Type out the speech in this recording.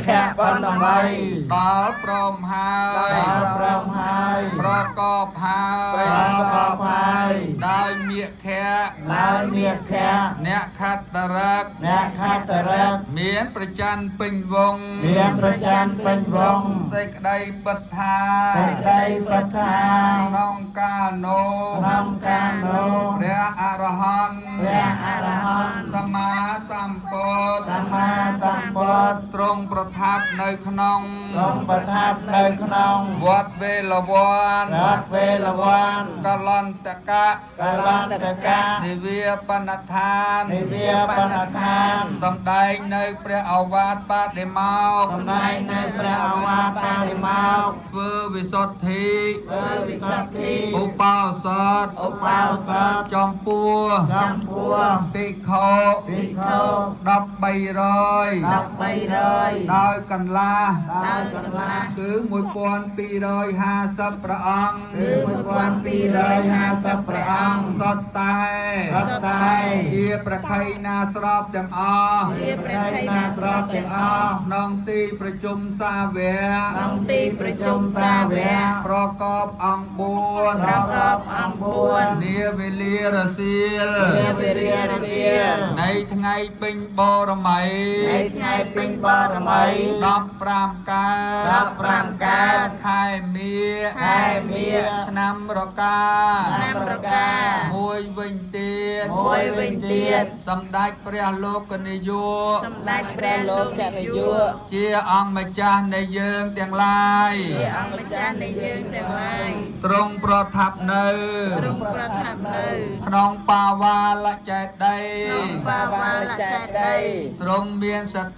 ភៈបណ្ណមី ដល់ព្រមហើយ ដល់ព្រមហើយ ប្រកបហើយ ប្រកបហើយ ដោយមេខៈ ដោយមេខៈ អ្នកខត្តរក អ្នកខត្តរក មានប្រច័នពេញវង មានប្រច័នពេញវង សេចក្តីពិតថា សេចក្តីប្រាថ្នា ក្នុងកាលនោះ ក្នុងកាលនោះ ព្រះអរហន្ត ព្រះអរហន្ត សម្មាសម្ពុទ្ធ សម្មាសម្ពុទ្ធ ទ្រង់ប្រថាប់នៅក្នុង ទ្រង់ប្រថាប់នៅក្នុង វត្តវេលវ័ន វត្តវេលវ័នក លន្តកៈ កលន្តកៈ និវាបនដ្ឋាន និវាបនដ្ឋាន សំដែងនៅព្រះអវាទបដិមោក សំដែងនៅព្រះអវាទបរិមោក ធ្វើវិសុទ្ធិ ធ្វើវិសុទ្ធិ ឧបោសថ ឧបោសថ ចំពោះ ចំពោះ ភិក្ខុ ភិក្ខុ 1300 1300 ដោយកន្លះ ដោយកន្លះ គឺ1250ព្រះអង្គ គឺ1250ព្រះអង្គ សុទ្ធតែ សុទ្ធតែ ជាប្រខៃណាស្របទាំងអស់ ជាព្រះខៃណាស្របទាំងអស់ ក្នុងទីប្រជុំសាវក ក្នុងទីប្រជុំសាវក ប្រកបអង្គ4 ប្រកបអង្គ4 នាវេលារសៀល នាវេលារសៀល នៃថ្ងៃពេញបរមី នៃថ្ងៃពេញបរមី 15កើត 15កើត ខែមាឃ ខែមាឃ ឆ្នាំរកា ឆ្នាំរកា មួយវិញទៀត មួយវិញទៀត សម្ដេចព្រះលោកនាយក សម្ដេចព្រះលោកនាយក ជាអង្គម្ចាស់នៃយើងទាំងឡាយ ជាអង្គម្ចាស់នៃយើងទាំងឡាយ ទ្រង់ប្រថាប់នៅ ទ្រង់ប្រថាប់នៅ ក្នុងបាវាលចេតិយ ក្នុងបាវាលចេតិយ ទ្រង់មានសតិ